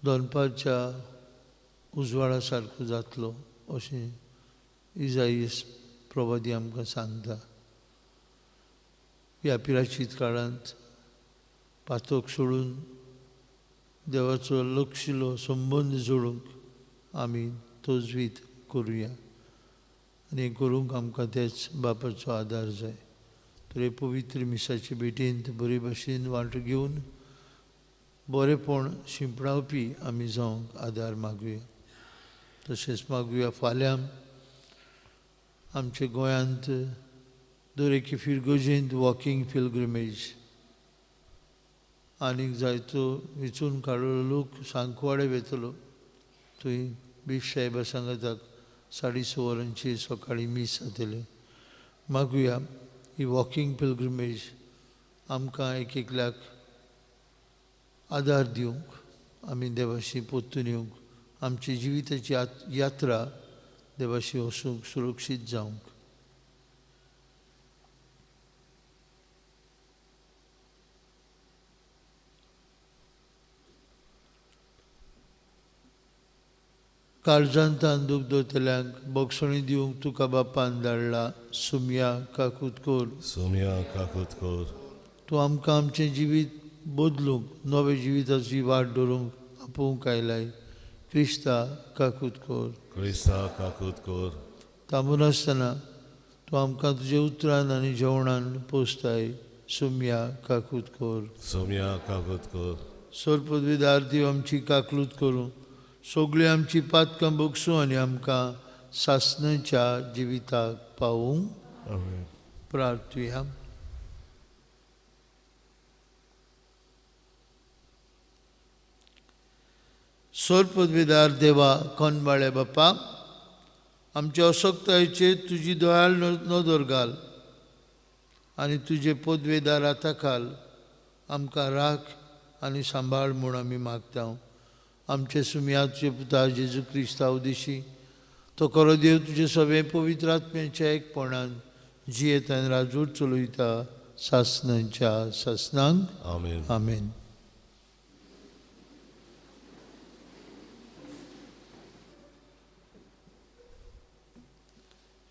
दनपारच्या उजवाडा सारको जातलो अशें इजाईस प्रवादी आमकां सांगता. ह्या पिराचीत काळांत पातक सोडून देवाचो लक्षिलो संबंद जोडूंक आमी तजवीज करुया आनी करूंक आमकां तेच बापाचो आदार जाय. तर हे पवित्र मिसाचे भेटेंत बरे भाशेन वांटो घेवन बरेपण शिंपडावपी आमी जावंक आदार मागुया. तशेंच मागुया फाल्यां आमच्या गोंयांत दर एके फिरगर्जेंत वॉकिंग पिलग्रिमेज आनीक जायतो विचून काडलेलो लोक सांकवाडे वेतलो. थंय बीफ साहेबा सांगाताक 6:30 वरांचेर सकाळीं मीस जातलें. मागुया ही वॉकिंग पिलग्रिमेज आमकां एक एकल्याक आदार दिवंक, आमी देवाशी पोत्तून येवंक, आमची जिविताची यात्रा देवाशी वचूंक सुरक्षीत जावंक. काळजांतान दूख दवरतल्यांक बोगसणी दिवंक तुका बापान धाडला. सुमया काकूत कोर. सुमया काकूत कोर. तूं आमकां आमचें जिवीत बदलूंक, नवें जिविताची वाट धरूंक आपोवंक आयलाय. क्रिस्ता काकूत कोर. क्रिस्ता काकूत कोर. थांबूनासतना तूं आमकां तुज्या उतरान आनी जेवणान पोसताय. सुमया काकूत कोर. सुमया काकूत कोर. सोर पदवीदार देव आमची काकलूत करूं, सगळीं आमची पातकां भोगसूं आनी आमकां सासणाच्या जिविताक पावूं. प्रार्थुया. सोर पदवीदार देवा कोनबाळे बापा, आमच्या असक्तायेचेर तुजी दयाळ नदर घाल आनी तुजे पदवेदार हाता खाल आमकां राख आनी सांबाळ म्हूण आमी मागता. आमचे सुमयाचे पुता जेजू क्रिस्तांव दिशी तो खरो देव तुजे सगळे पवित्र आत्म्याच्या एकपणान जियेत आनी राजूट चलयता सासणांच्या सासणांक. आमेन. आमेन.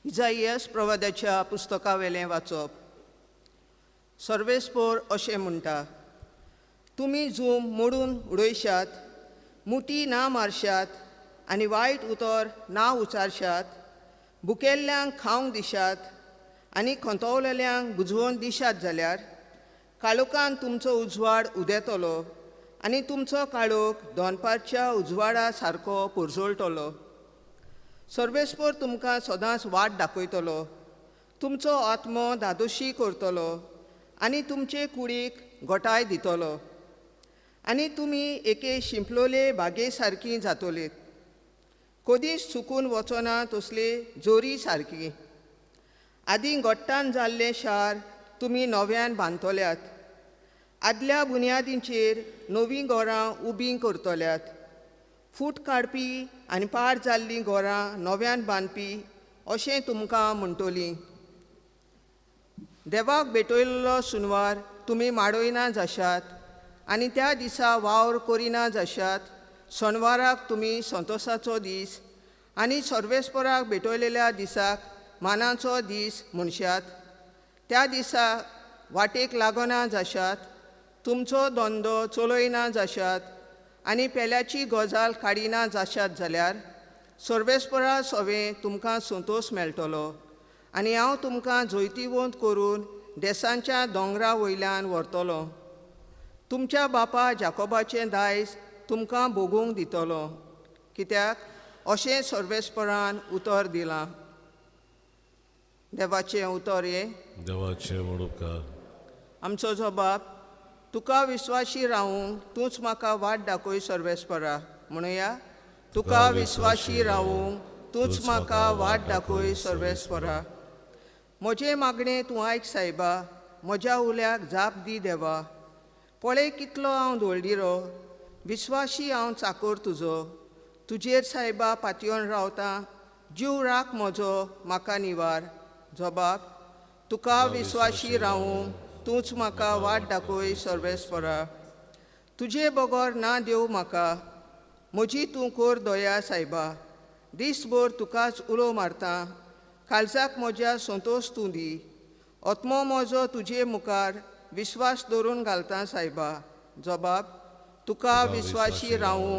इजाईस प्रवादाच्या पुस्तकावेलें वाचप. सर्वेस्पोर अशें म्हणटा, तुमी जूम मोडून उडयशात, मुठी ना मारशात आनी वायट उतर ना उचारशात, भुकेल्ल्यांक खावंक दिशात आनी खंतवलेल्यांक बुजवून दिशात जाल्यार काळोखान तुमचो उजवाड उदेतलो आनी तुमचो काळोख दनपारच्या उजवाडा सारको पुरजोळटलो. सर्वेस्पोर तुमकां सदांच वाट दाखयतलो, तुमचो आत्मो धादोशी करतलो आनी तुमचे कुडीक गोटाय दितलो आनी तुमी एके शिंपलोले बागे सारकी जातोलेत, कदीच चुकून वचना तसले जोरी सारकी. आदीं गोट्टान जाल्लें शार तुमी नव्यान बांदतल्यात, आदल्या बुन्यादींचेर नवीं घरां उबीं करतल्यात, फूट काडपी आनी पाड जाल्लीं घरां नव्यान बांदपी अशें तुमकां म्हणटलीं. देवाक भेटयल्लो सुनवार तुमी माडयना जाशात आनी त्या दिसा वावर करिना जाशात. सणवाराक तुमी संतोसाचो दीस आनी सर्वेस्पराक भेटयलेल्या दिसाक मानाचो दीस म्हणशात. त्या दिसा वाटेक लागना जाशात, तुमचो धंदो चलयना जाशात आनी पेल्याची गजाल काडिना जाशात जाल्यार सर्वेस्परा सवें तुमकां संतोस मेळटलो आनी हांव तुमकां जैतिवंत करून देसांच्या दोंगरा वयल्यान व्हरतलो. तुमच्या बापा जाकोबाचें दायज तुमकां भोगूंक दितलो, कित्याक अशें सर्वेस्परान उतर दिलां. देवाचें उतर हें. देवाचें व्हड उपकार. आमचो जबाब, तुका विस्वाशी रावूंक तूंच म्हाका वाट दाखय सर्वेस्परा. म्हणुया, तुका विस्वाशी रावूंक तूंच म्हाका वाट दाखय सर्वेस्परा. म्हजें मागणें तूं आयक सायबा, म्हज्या उल्याक जाप दी देवा. पळय कितलो हांव दोळदिरो, विस्वाशी हांव चाकोर तुजो. तुजेर सायबा पातयेवन रावता, जीव राख म्हजो म्हाका निवार. जबाब, तुका विस्वाशी रावूंक तूंच म्हाका वाट दाखय सर्वेस्परा. तुजे बगर ना देव म्हाका, म्हजी तूं कोर दया सायबा. दीसभर तुकाच उलो मारता, काळजाक म्हज्या संतोश तूं दी. आत्मो म्हजो तुजे मुखार विस्वास दवरून घालता सायबा. जबाब तुका विस्वाशी रावूं,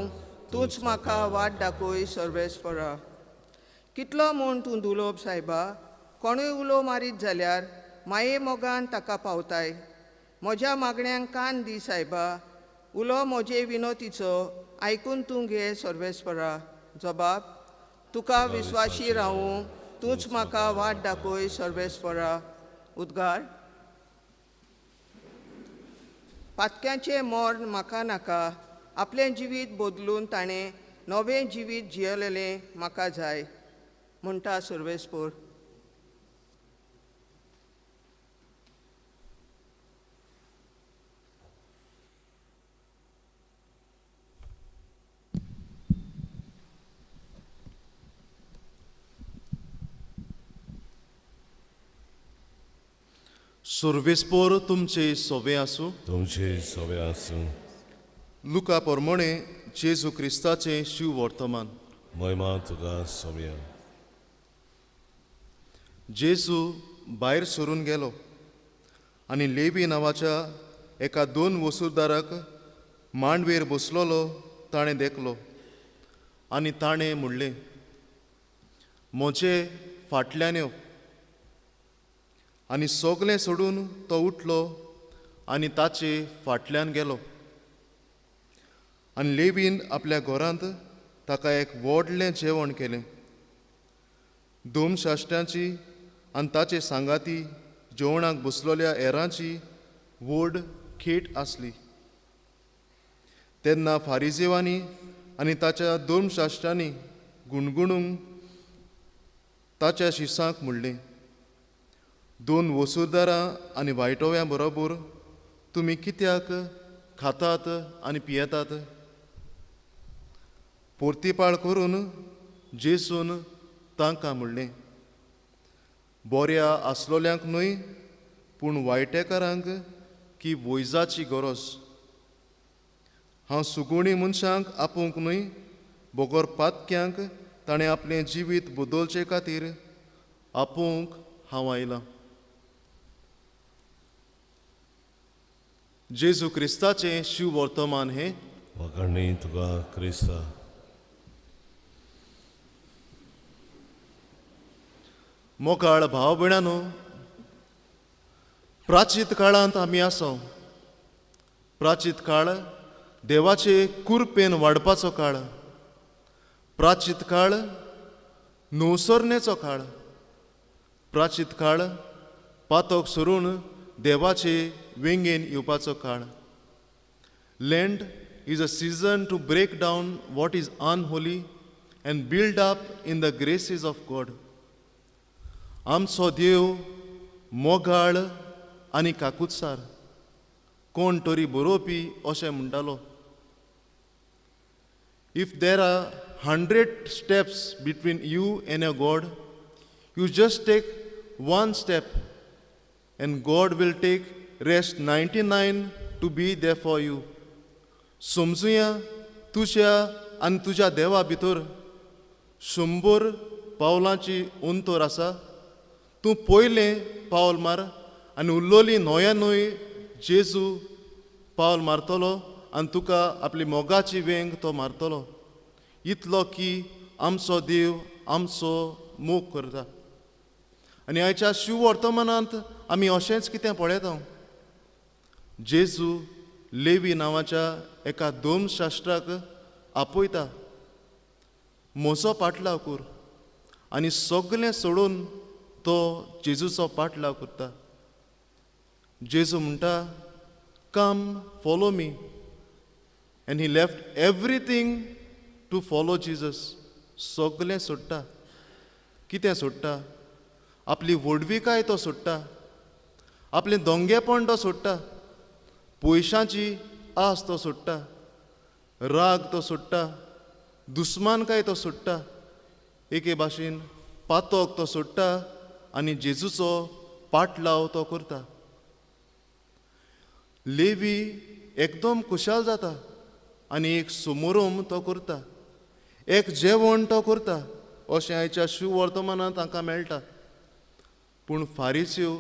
तूंच म्हाका वाट दाखय सर्वेस्परा. कितलो म्हूण तूं दुलोब सायबा, कोणूय उलो मारीत जाल्यार माये मोगान ताका पावताय. म्हज्या मागण्यांक कान दी सायबा, उलो म्हजे विनोतीचो आयकून तूं घे सर्वेस्परा. जबाब तुका विस्वाशी रावूं, तूंच म्हाका वाट दाखय सर्वेस्परा. उद्गार पातक्यांचें मर्ण म्हाका नाका, आपलें जिवीत बदलून ताणें नवें जिवीत जियेलेलें म्हाका जाय म्हणटा सर्वेस्पोर. सर्वेस्पोर तुमचे सोवे आसूं. तुमचे सोवे आसूं. लुका प्रमाणे जेजू क्रिस्ताचें शिव वर्तमान. महिमा तुका सोव्या. जेजू भायर सरून गेलो आनी लेवी नांवाच्या एका दोन वसूरदाराक मांडवेर बसलोलो ताणें देखलो आनी ताणें म्हणलें, म्हजे फाटल्यान यो. आनी सगलें सोडून तो उठलो आनी ताचे फाटल्यान गेलो. आनी लेवीन आपल्या घरांत ताका एक व्हडलें जेवण केलें. दोमशाश्ट्यांची आनी ताचे सांगाती जेवणाक बसलोल्या हेरांची व्हड खेट आसली. तेन्ना फारिजेवांनी आनी ताच्या दोमशाश्ट्यांनी गुणगुणूंक ताच्या शिसांक म्हणलें, दोन वसूरदारां आनी वायटोव्यां बरोबर तुमी कित्याक खातात आनी पियेतात? पोर्तिपाळ करून जेजून तांकां म्हणलें, बऱ्या आसलोल्यांक न्हय पूण वायटेकारांक की वैजाची गरज. हांव सुगुणी मनशांक आपोवंक न्हय बगर पातक्यांक ताणें आपलें जिवीत बदलचे खातीर आपोवंक हांव आयलां. जेजू क्रिस्ताचें शिव वर्तमान हें. वखाणी तुका क्रिस्ता. मोगाळ भाव भयणांनो, प्राचीत काळांत आमी आसा. प्राचीत काळ देवाचे कुरपेन वाडपाचो काळ, प्राचीत काळ नवसरणेचो काळ, प्राचीत काळ पातक सरून देवाचे वेंगेन येवपाचो काळ. Lent is a season to break down what is unholy and build up in the graces of God. आमचो देव मोगाळ आनी काकुत्सार. कोण तरी बरोवपी अशें म्हणटालो, if there are 100 steps between you and your God, you just take one step and God will take rest 99 to be there for you. समजुया तुज्या आनी तुज्या देवा भितर 100 पावलांची अंतर आसा. तूं पयलें पावल मार आनी उरलोली न्हय जेजू पावल मारतलो आनी तुका आपली मोगाची वेंग तो मारतलो. इतलो की आमचो देव आमचो मोग करता. आनी आयच्या शिव वर्तमानांत आमी अशेंच कितें पळयता. जेजू लेवी नांवाच्या एका दोमशास्त्राक आपयता, म्हजो पाटलाव कर. आनी सगलें सोडून तो जेजूचो पाटलाव करता. जेजू म्हणटा, come follow me. And he left everything to follow Jesus. सगलें सोडटा. कितें सोडटा? आपली व्हडविकाय तो सोडटा, आपलें दोंगेपण तो सोडटा, पयशांची आस तो सोडटा, राग तो सोडटा, दुस्मानकाय तो सोडटा, एके भाशेन पातक तो सोडटा आनी जेजूचो पाटलाव तो करता. लेवी एकदम खुशाल जाता. आनी एक सुमोरोम तो करता, एक जेवण तो करता अशें आयच्या शिववर्तमानांत तांकां मेळटा. पूण फारीस्यो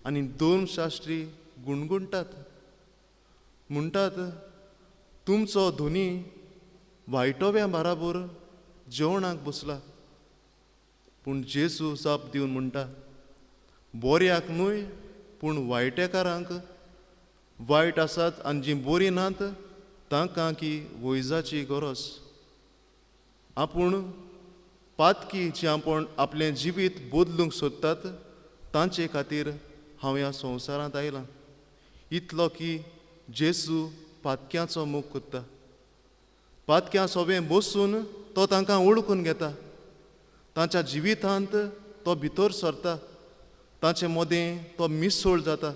आनी धर्मशास्त्री गुणगुणटात, म्हणटात तुमचो धनी वायटोव्या बराबर जेवणाक बसला. पूण जेजू जाप दिवन म्हणटा, बोऱ्याक न्हय पूण वायटेकारांक वायट आसात आनी जीं बोरीं नात तांकां की वैजाची गरज. आपूण पातकी जी आपूण आपलें जिवीत बदलूंक सोदतात तांचे खातीर हांव ह्या संवसारांत आयलां. इतलो की जेजू पातक्यांचो मोग करता, पातक्यां सोबें बसून तो तांकां वळखून घेता, तांच्या जिवितांत तो भितर सरता, तांचे मदें तो मिसळ जाता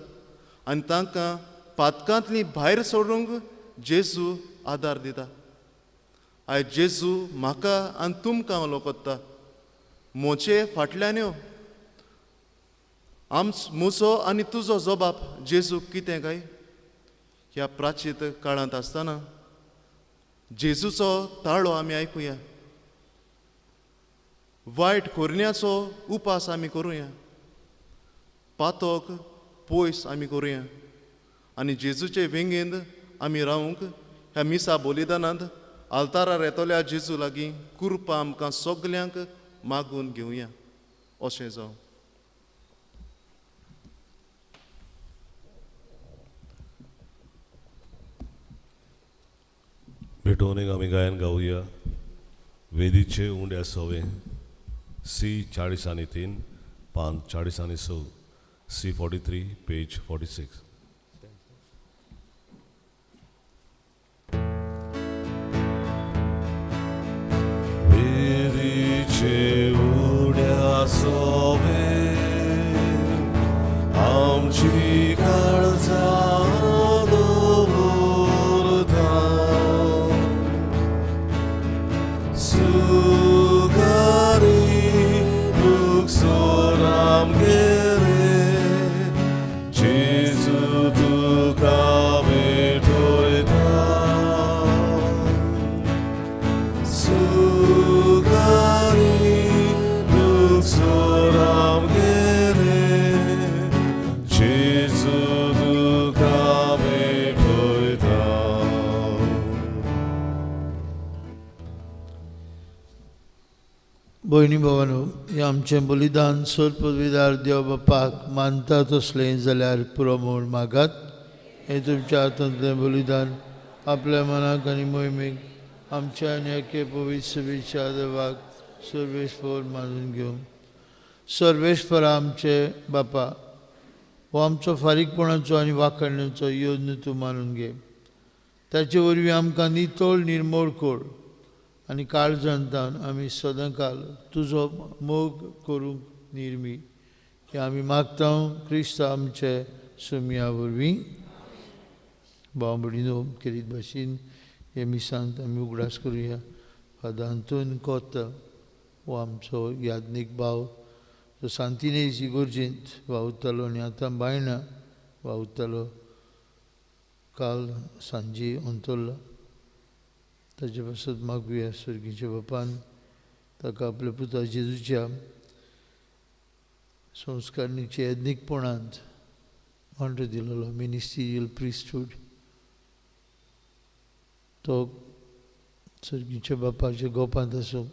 आनी तांकां पातकांतली भायर सोडूंक जेजू आदार दिता. आयज जेजू म्हाका आनी तुमकां उलो कोत्ता, म्हजे फाटल्यान यो. म्हजो आनी तुजो जबाब जेजू कितें काय? ह्या प्राचीत काळांत आसतना जेजूचो ताळो आमी आयकुया, वायट करण्याचो उपास आमी करुया, पातक पयस आमी करुया आनी जेजूचे वेंगेंत आमी रावंक ह्या मिसा बलिदानांत आल्तारार येतल्या जेजू लागीं कृपा आमकां सगल्यांक मागून घेवया. अशें जावं. भेटोवन एक आमी गायन गावया. वेदीचे उंड्या सवे सी 43, पान 46, सी 43, पेज 46. वेदीचे उंड्या सवे आमची काळजां दवरता, सुगारी दुखसोर आमगेले जेजू तुका भेटयता, सुगारी दुखसोर आमगेले जेजू तुका भेटयता. भयणी भावानो, हें आमचें बलिदान सर्पविदार देव बापाक मानता तसलें जाल्यार पुरो म्हूण मागात. हें तुमच्या हातांतलें बलिदान आपल्या मनाक आनी मोहिमेक आमच्या आनी एके पवित्र सभेच्या देवाक सर्वेस्पर मानून घेवं. सर्वेस्परा आमचे बापा, हो आमचो फारीकपणाचो आनी वाखाणण्याचो यत्न तूं मानून घे. ताचे वरवीं आमकां नितळ निर्मोळ कर आनी काळजांतान आमी सदांकाल तुजो मोग करूंक निर्मी की आमी मागता क्रिस्त आमचे सुमया वरवीं. भाव भयणीनो, खेरीत भाशेन हे मिसांत आमी उगडास करुया फादर आंतोन कोता हो आमचो याज्ञीक भाव, तो सांतिनेज इगोर्जेंत वावुरतालो आनी आतां बायणा वावुरतालो. काल सांजे अंतरला. ताचे पासत मागुया सर्गीच्या बापान ताका आपल्या पुता जेजूच्या संस्कारणीच्या यज्ञीकपणांत मांडो दिलेलो मिनिस्टिरियल प्रिस्टहूड, तो सर्गीच्या बापाच्या गोपांत आसूं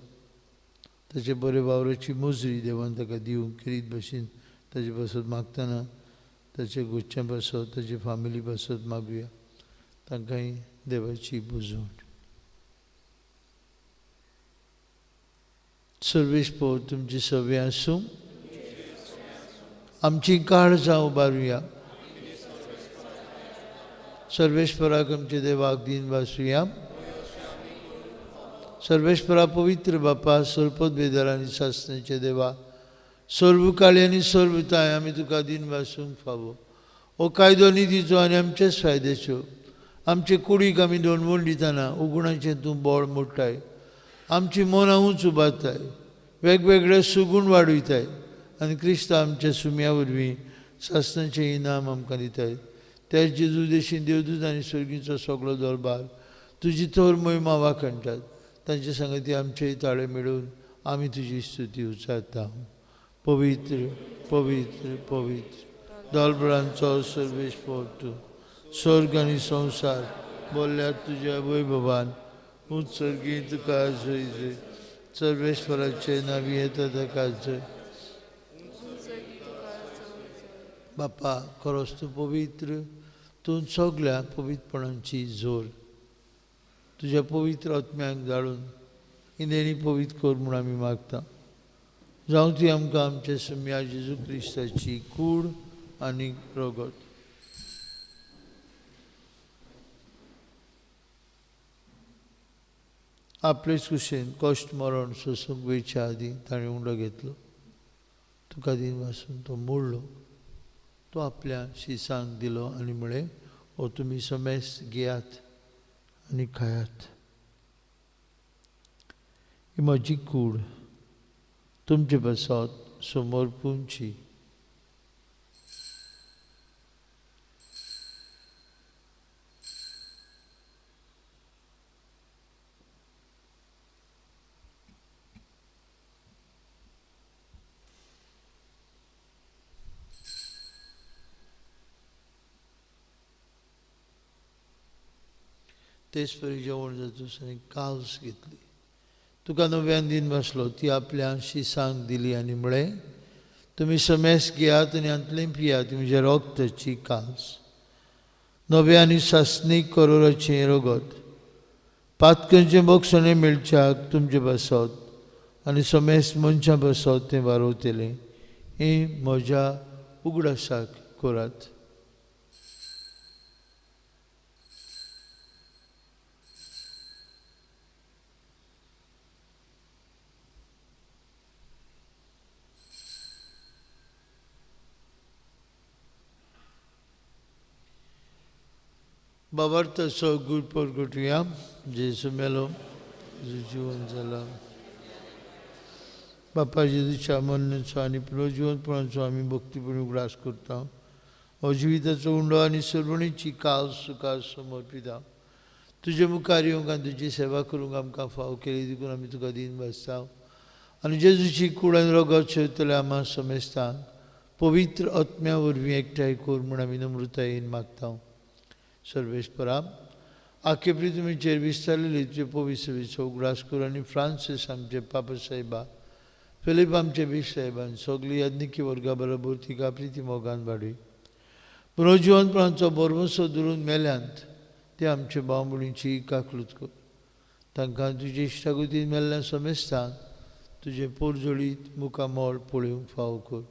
ताचे बरे वावराची मोजरी देवान ताका दिवंक खेरीत भाशेन ताचे पासत मागतना ताचे घरच्यां पासत ताचे फामिली पासत मागुया. तांकांय देवाची बुजवण. सर्वेस्पर तुमची सवे आसूं. आमची काळजां उबारुया. सर्वेस्पराक आमच्या देवाक दीन वासुया. सर्वेस्परा पवित्र बापा, सर्पद आनी सासण्याचे देवा, सर्व काळी आनी सर्वताय आमी तुका दीन वासूंक फावो. हो कायदो निधीचो आनी आमचेच फायद्याच्यो. आमचे कुडीक आमी दोनवण दितना उगुणाचें तूं बळ मोडटाय, आमची मनां उंच उबारताय, वेगवेगळे सुगूण वाडयताय आनी क्रिस्त आमच्या सुम्या वरवीं सासणाचें इनाम आमकां दिताय. त्या जेजू देशी देवदूत आनी सर्गीचो सगळो दरबार तुजी थोर मोहिमा वाखणटात. तांचे संगती आमचे ताळे मेळून आमी तुजी स्तुती उचारता. पवित्र पवित्र पवित्र दलबळांचो सर्वेस्पर तूं, स्वर्ग आनी संवसार बोल्ल्यात तुज्या वैभवान. उत्सर्गी तुका जय जय. सर्वेस्पराचे नावी येता ताका जय. बापा खरोच तूं पवित्र, तूं सगल्या पवित्रपणांची जोर. तुज्या पवित्र आत्म्याक धाडून इंदेणी पवित्र कर म्हूण आमी मागता. जावं ती आमकां आमच्या सम्या जेजू क्रिस्ताची कूड आनी रगत. आपलेच कुशेन कश्ट मरण सोसूंक वयच्या आदीं ताणें उंडो घेतलो. तुका दिन वासून तो मोडलो, तो आपल्या शिसांक दिलो आनी म्हळें, हो तुमी समेस घेयात आनी खायात. ही म्हजी कूड तुमचे पासत समर्पूंची. तेच परी जेवण जातूच आनी काल्स घेतली. तुका नव्यान दिन बसलो, ती आपल्या शिसांक दिली आनी म्हळें, तुमी समेस घेयात आनी हांतलें पियात, म्हज्या रगताची काल्स, नव्या आनी सासणीक करोराचें रगत, पातकांचें बक्षणें मेळच्याक तुमचे पासत आनी समेस मनशां पासत तें वारोवतलें. हें म्हज्या उगडासाक करात. बाबार्थाचो गूढ परगटुया. जेजू मेलो, जेजू जिवन जाला. बापा जेजूच्या मरणाचो आनी पुनर्जिवनपणाचो आमी भक्तीपणी उगडास करता. हो जिविताचो उंडो आनी सर्वणीची काल सुखा समर्पिता. तुजे मुखार येवंक आनी तुजी सेवा करूंक आमकां फाव केली देखून आमी तुका दीन भासता. आनी जेजूची कूड आनी रगत शेवतले आमा समेस्तांक पवित्र आत्म्या वरवीं एकठांय कर म्हूण आमी नम्रतायेन मागता. सर्वेस्परा आखे पृथ्वीचेर विस्तारलेली तुजे पवित्र उगडास कर आनी फ्रांसीस आमचे पापा साहेबा, फिलीप आमचे बीश साहेबान सगळी याज्ञिकी वर्गा बरोबर तिका प्रिती मोगान वाडय. पुनर्जिवनपणाचो भरवंसो धरून मेल्यांत ते आमचे भाव-भयणींची काकलूत कर. तांकां तुजे इश्टागतीन मेल्ल्या समेस्तांक तुजें पोरजोळीत मुखामळ पळोवंक फावो कर.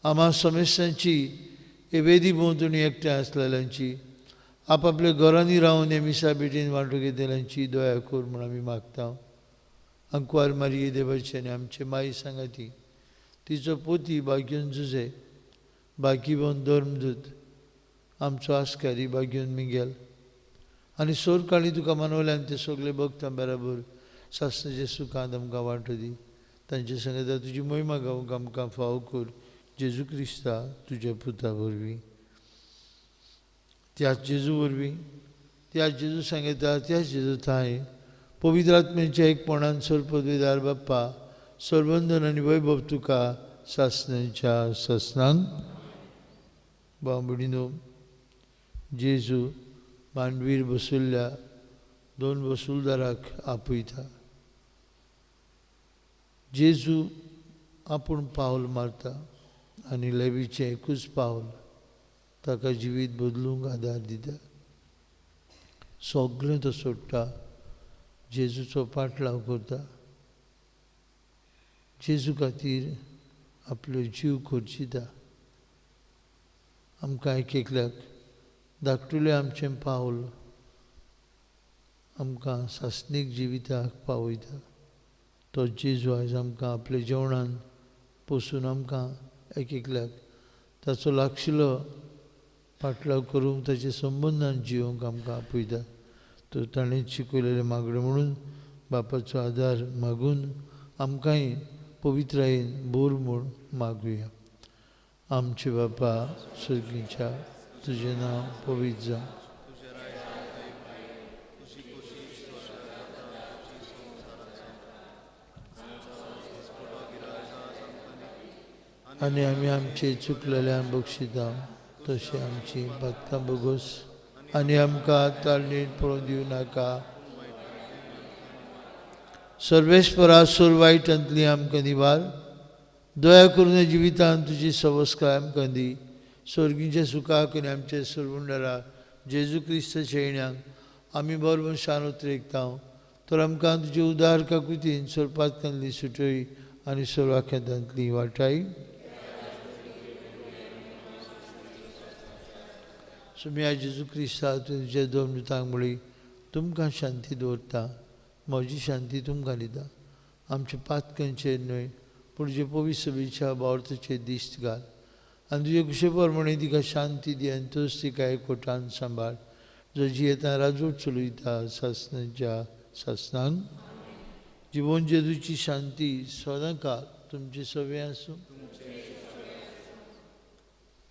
आमा समेस्तांची एवेदी भोंवतणी एकठांय आसलेल्यांची, आपापल्या घरांनी रावन हे मिसा भेटीन वांटो घेतल्यांची दया कर म्हूण आमी मागता. अंकवार मारये देवाचे आनी आमचे माई सांगाती, तिचो पोती बाग्योन जुजे, बागीवन धर्मदूत, आमचो आस्कारी बाग्योन मिगेल आनी सोरकाळी तुका मानवल्यान ते सगळे भक्तां बराबर सासणाचे सुखांत आमकां वांटो दी. तांचे सांगता तुजी मोहिमा गावंक आमकां फावो कर, जेजू क्रिस्ता तुज्या पुता वरवीं. त्याच जेजू वरवीं, त्याच जेजू सांगता, त्याच जेजू थांय पवित्र आत्म्याच्या एकपणान सर्वपदवीदार बाप्पा सर्वंदन आनी वैभव तुका सासणाच्या सासणांक. भाव-भयणींनो, जेजू मांडवीर बशिल्ल्या दोन वसुलदाराक आपयता. जेजू आपूण पावल मारता आनी लेवीचें एकूच पावल ताका जिवीत बदलूंक आदार दिता. सगळें तो सोडटा, जेजूचो पाटलाव करता. जेजू खातीर आपलो जीव खर्चिता. आमकां एक एकल्याक धाकटुलें आमचें पावल आमकां सासणीक जिविताक पावयता. तो जेजू आयज आमकां आपल्या जेवणान पोसून आमकां एक एकल्याक ताचो लागशिल्लो पाटलाव करूंक, ताचे संबंदान जिवंक आमकां आपयता. तर ताणें शिकयलेलें मागणें म्हणून बापाचो आदार मागून आमकांय पवित्रायेन बोर म्हूण मागुया. आमचे बापा सर्गीच्या, तुजें नांव पवित्र जावं, आनी आमी आमचे चुकलेल्यान बक्षिता तशें आमची पातकां बगोस आनी आमकां ताळणेर पळोवन दिवं नाका। सर्वेस्परा सोर वायटांतली आमकां निवार, दया करून जिवितांत तुजी सवस्काय आमकां दी। स्वर्गीच्या सुखाक आनी आमच्या सर्वुंडरा जेजू क्रिस्ताच्या येण्याक आमी बरोबर शान उतरेकता तर आमकां तुजे उदार काकुतीन सोरपांतली सुटय आनी सोरवाख्यांतली वाटाय। सुम्या जेजू क्रिस्ता तुज्या दोन दुतांक म्हळी तुमकां शांती दवरता, म्हजी शांती तुमकां दिता। आमच्या पातकांचेर न्हय पूण जे पवित्र सभेच्या बावर्थाचेर दिश्ट घाल आनी तुजे कुशे प्रमाणे तिका शांती दी आनी तूच तिका एकवटान सांबाळ, जो जियेता राजवट चलयता सासनाच्या सासनांक। जिवन जेजूची शांती सदांकाळ तुमचे सगळें आसूं।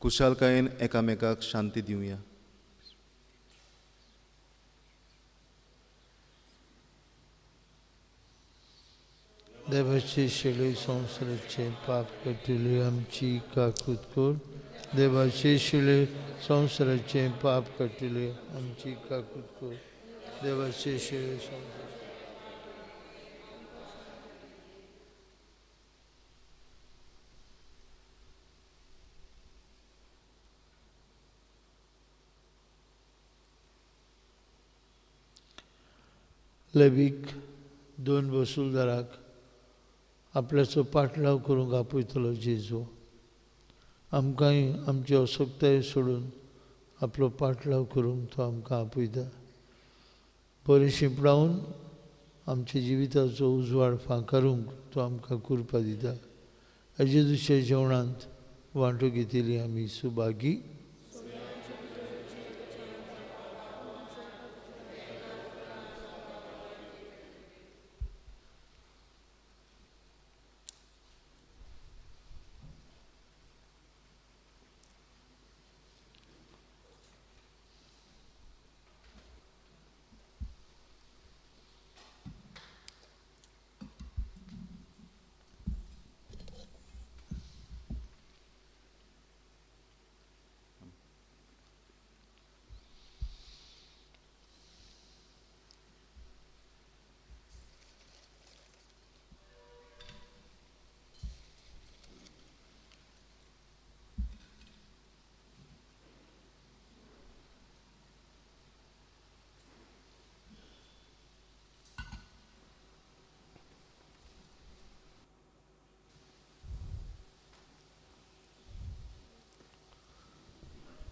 कुशालकायेन एकामेकाक शांती दिवया। देवाचे शिले संवसाराचे पाप काडटले आमची काकूत कर। देवाचे शिले संवसाराचे पाप काडटले आमची काकूत कर। देवाचे शिले संवसार लेवीक दोन वसुलदाराक आपल्याचो पाटलाव करूंक आपयतलो जेजू आमकांय आमची असक्ताय सोडून आपलो पाटलाव करूंक तो आमकां आपयता। बरें शिंपडावन आमच्या जिविताचो उजवाड फांकारूंक तो आमकां कृपा दिता। जेजूच्या जेवणांत वांटो घेतिल्ली आमी सुभागी।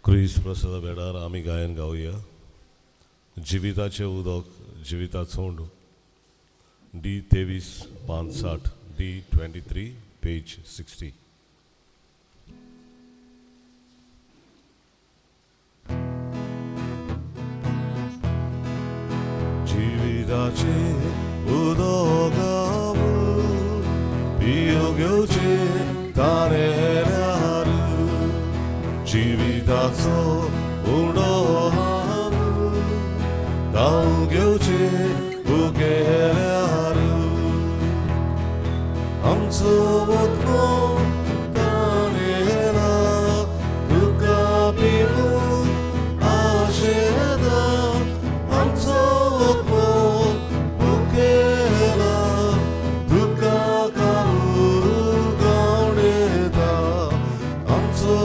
क्रिस्त प्रसादा वेळार आमी गायन गावया। जिविताचें उदक जिविताचो उंडो डी 23 5 60 डी 23 पेज 60। जिविताचें उदक पिवंक घेवचें ताणें जिविताचो उंडो गांव घेवचें भुकेल्यार आमचो वतलो ताणेला तुका पिवूंक आशेता आमचो वतलो भुकेला तुका खावूंक गावणेता आमचो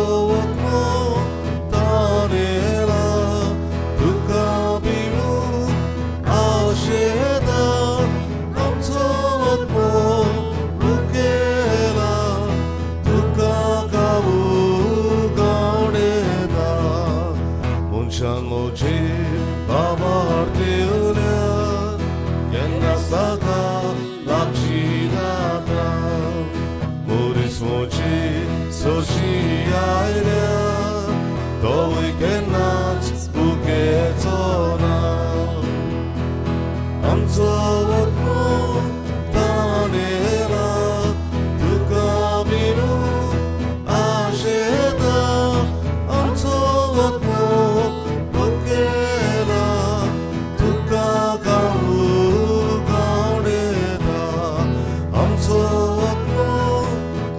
आमचो आत्मो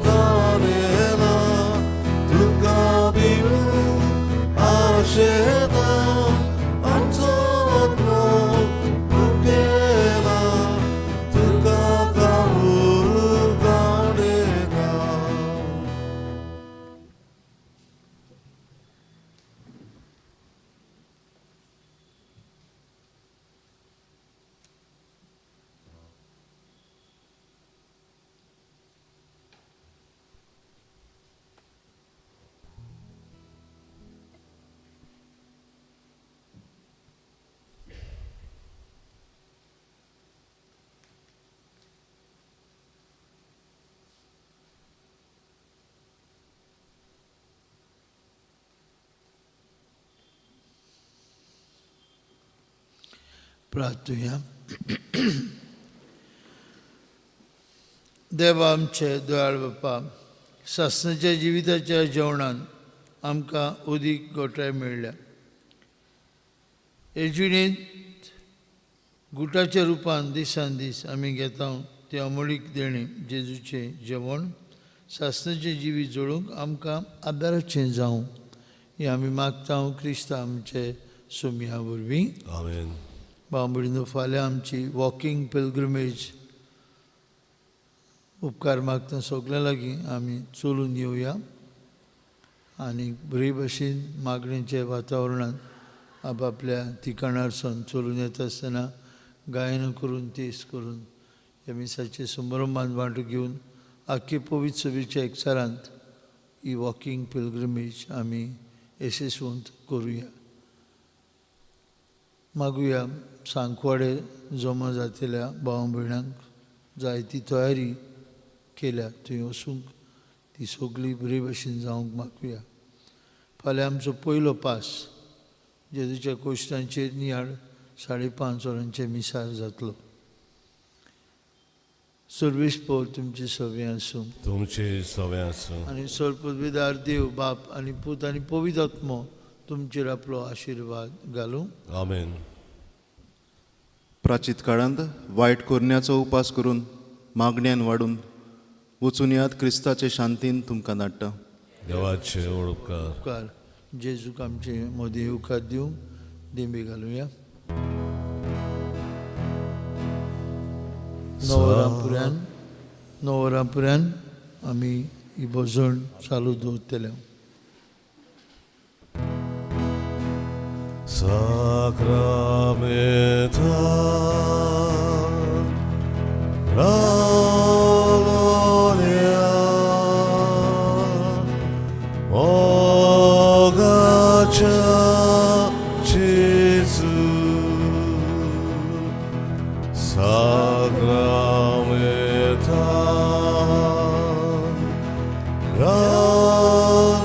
ताणेला भरशेता आमचो आत्मो भुकेला तुका खावूंक आवडटा. प्रार्थुया. देवा आमचे दयाळ बापा, सासणाच्या जिविताच्या जेवणान आमकां उदीक गोठाय मेळ्ळ्या. हे जिणेंत गुटाच्या रुपान दिसान दीस आमी घेता ते अमोलीक देणें जेजूचें जेवण सासणाचें जिवीत जोडूंक आमकां आदाराचें जावं हें आमी मागता क्रिस्ता आमचे सोमया वरवीं. आमेन. भाव भयणीनो, फाल्यां आमची वॉकिंग पिलग्रिमेज उपकार मागता सगल्यां लागीं आमी चलून येवया आनी बरे भशेन मागणेच्या वातावरणांत आपआपल्या ठिकाणार सावन चलून येता आसतना गायन करून तेस करून ह्या मिसाचे समारंभान वांटो घेवन आख्खे पवित्र सभेच्या एकचारांत ही वॉकिंग पिलग्रिमेज आमी येशस्वंत करुया. मागुया सांकवाडे जमा जातल्या भाव भयणांक जायती तयारी केल्या थंय वचूंक ती सगळी बरे भशेन जावंक मागुया. फाल्यां आमचो पयलो पास जेजूच्या कोश्टांचेर नियाळ 5:30 वरांचेर मिसार जातलो. सर्वेस्पोर तुमचे सवे आसूं. तुमचे सवे आसूं. आनी सर्वपदवीदार देव बाप आनी पूत आनी पवित्र आत्मो तुमचेर आपलो आशिर्वाद घालूं. आमेन. प्राचीत काळांत वायट करण्याचो उपास करून मागण्यान वाडून वचून याद क्रिस्ताचे शांतीन तुमकां धाडटा. देवाचे उपकार. उपकार. जेजूक आमचे मदीं येवकार दिवंक दिंबी घालुया. 9 वरां पर्यंत आमी ही भजन चालू दवरतले. Sacramenta Gloria Mogacha Jesu Sacramenta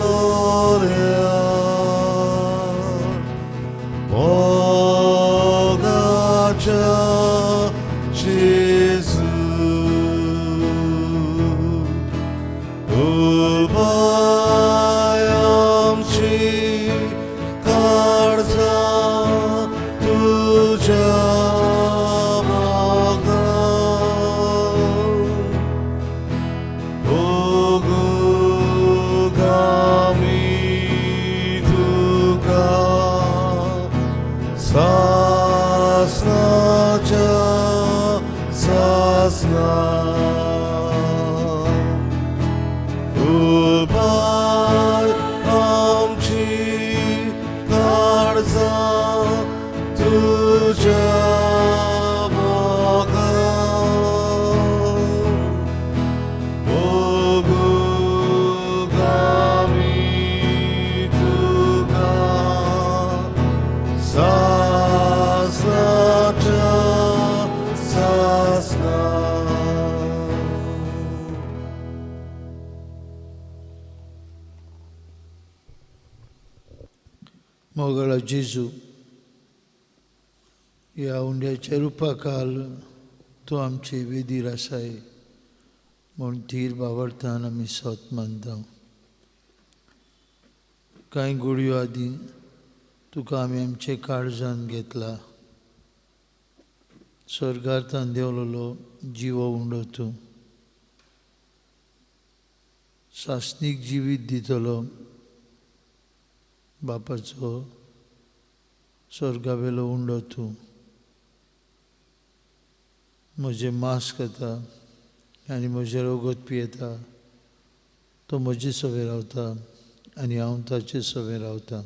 Gloria Mogacha Jesu Upayam chi karza tuja moga Ogugami tuka Sasnacha sasna Upay amchi karza tuja moga Ogugami tuka Sasnacha sasna. मोगळा जेजू, ह्या उंड्याच्या रुपाकाल तूं आमचे वेदीर आसाय म्हूण धीर बावडतान आमी सोत मानता. कांय घडयो आदीं तुका आमी आमचे काळजान घेतला. स्वर्गार्थान देंवलेलो जिवो उंडो तूं सासणीक जिवीत दितलो बापाचो स्वर्गावेलो उंडो तूं, म्हजें मांस खाता आनी म्हजें रगत पियेता तो म्हजे सवें रावता आनी हांव ताचे सवें रावता.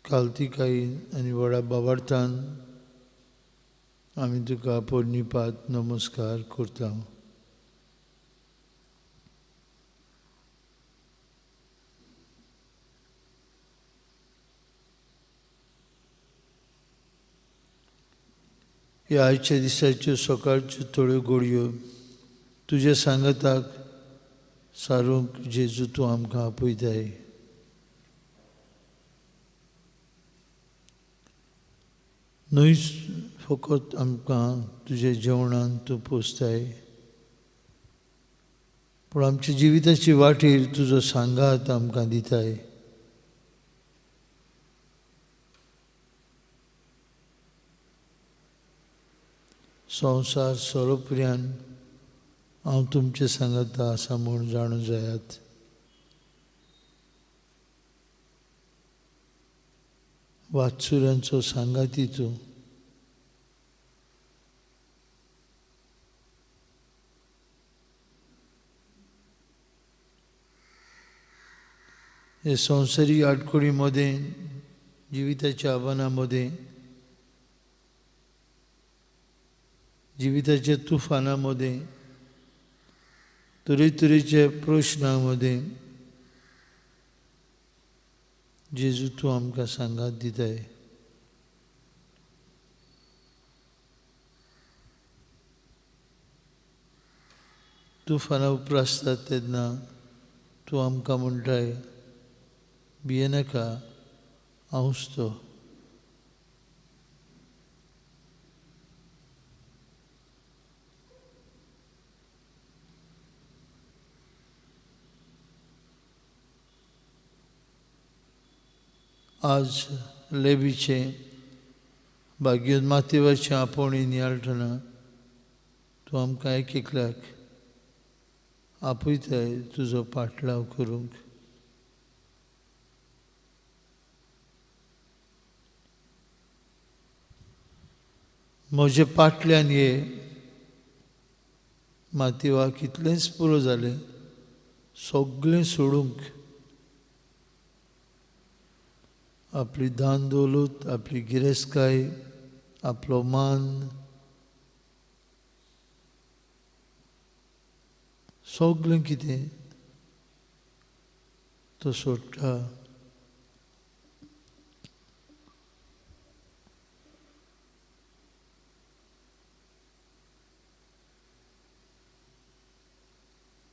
कालतिकायेन आनी व्हडा बाबार्थान आमी तुका पोरणीपात नमस्कार करता. ह्या आयच्या दिसाच्यो सकाळच्यो थोड्यो गोडयो तुज्या सांगाताक सारूंक जेजू तूं आमकां आपयताय. न्हय फकत आमकां तुज्या जेवणान तूं पोसताय, पूण आमच्या जिविताची वाटेर तुजो सांगात आमकां दिताय. संवसार सोरोपर्यान हांव तुमचे सांगाता आसा म्हूण जाणू जायात. वात्सुऱ्यांचो सांगाती तूं, हे संवसारीक आडखळी मदें, जिविताच्या आव्हानां मदें, जिविताच्या तुफाना मदें, तरेतरेच्या प्रश्नां मदें जेजू तूं आमकां सांगात दिताय. तुफानां उप्रासतात तेन्ना तूं आमकां म्हणटाय, भियेनाका, हांवच तो. आज लेबीचें भाग्योन मातेवाचें आपोवणें नियाळटना तूं आमकां एक एकल्याक आपयताय तुजो पाटलाव करूंक. म्हजे पाटल्यान ये मातेवाक इतलेंच पुरो जालें सगळें सोडूंक, आपली दान दौलत, आपली गिरेस्तकाय, आपलो मान सगळें कितें तो सोडटा.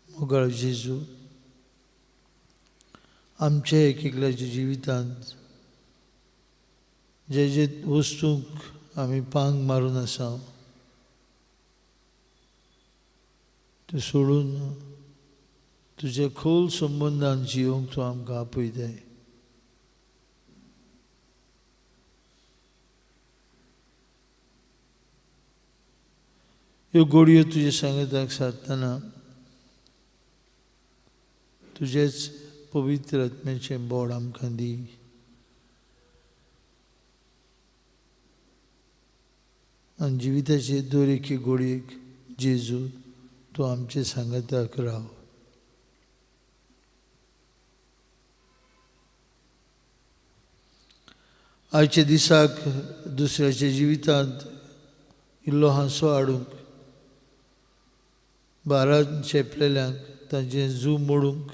मोगाळ जेजू, आमच्या एक एकल्याच्या जिवितांत जे जे वस्तूंक आमी पांग मारून आसा त्यो सोडून तुज्या खोल संबंदान जियोंक तूं आमकां आपयताय. ह्यो गोडयो तुज्या सांगाताक सारतना तुजेच पवित्र आत्म्याचें बोड आमकां दी. आनी जिविताचे दर एके गोडयेक जेजू तूं आमचे सांगाताक राव. आयच्या दिसाक दुसऱ्याच्या जिवितांत इल्लो हांसो हाडूंक, भारान चेपलेल्यांक तांचें जू मोडूंक,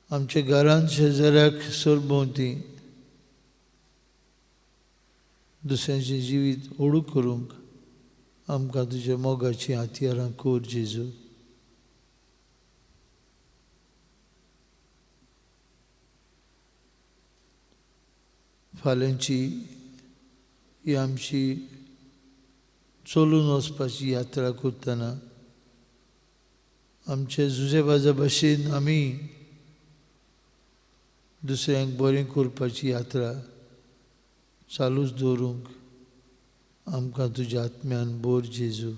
आमच्या घरांत शेजाऱ्याक सरभोंवती दुसऱ्यांचें जिवीत ओडू करूंक आमकां तुज्या मोगाचीं हत्यारां कोर जेजू. फाल्यांची ही आमची चलून वचपाची यात्रा करतना आमचे जुजेबाजा भशेन आमी दुसऱ्यांक बरें करपाची यात्रा चालूच दवरूंक आमकां तुज्या आत्म्यान बोर जेजू.